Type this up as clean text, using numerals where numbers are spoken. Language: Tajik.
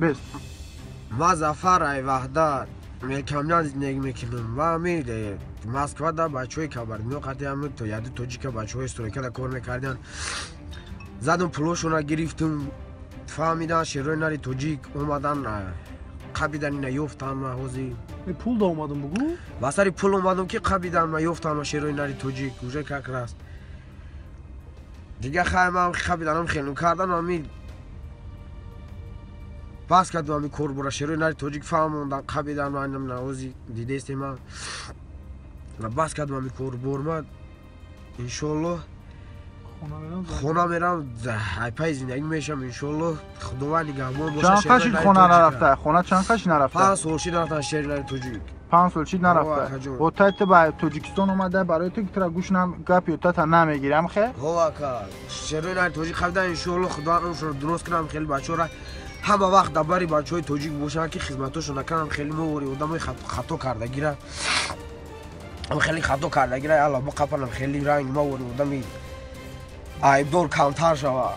Бес. Ма Зафар ай Ваҳдат Мелкамян зиндагӣ мекунам. Ма ами Москвада бачаҳои кабардино қати ами то яду тоҷика бачаҳои стройкада кор мекардиан. Задам пулошона гирифтум, фаҳмидан шерои нари тоҷик омадан қабидан ина ёфтан ма ҳозир. Пул да омадам бугу? Ба сари пул омадам ки қабидан ма ёфтан ма шерои нари тоҷик уже как раз. Дига хай ман қабиданам хелу кардан ами бас кардам ами корбора шерои нари тоҷик фаҳмондан қабидан манам наози дидестем ман бас кардам ами корбор ма иншоаллоҳ хона мерам айпаи зиндагӣ мешам иншоаллоҳ худованд нигаҳбон боша. Чанд қашид хона нарафта? Хона чанд қашид нарафта? 5 сол шид нарафтан шери нари тоҷик. 5 сол шид нарафта. Отай ту ба Тоҷикистон омада барои ту ки тура гӯш гап ётата намегирам хе? Ҳо ака, шерои нари тоҷик қабидан иншоаллоҳ худованд умршонро дуруст кунам хеле бачаҳора ҳама вақт дар бари бачаҳои тоҷик бошанд ки хизматошон накунам хеле мовори одамои хато кардагира хеле хато кардагира алла боқапанам хеле ранг мовори одами айбдор камтар шава.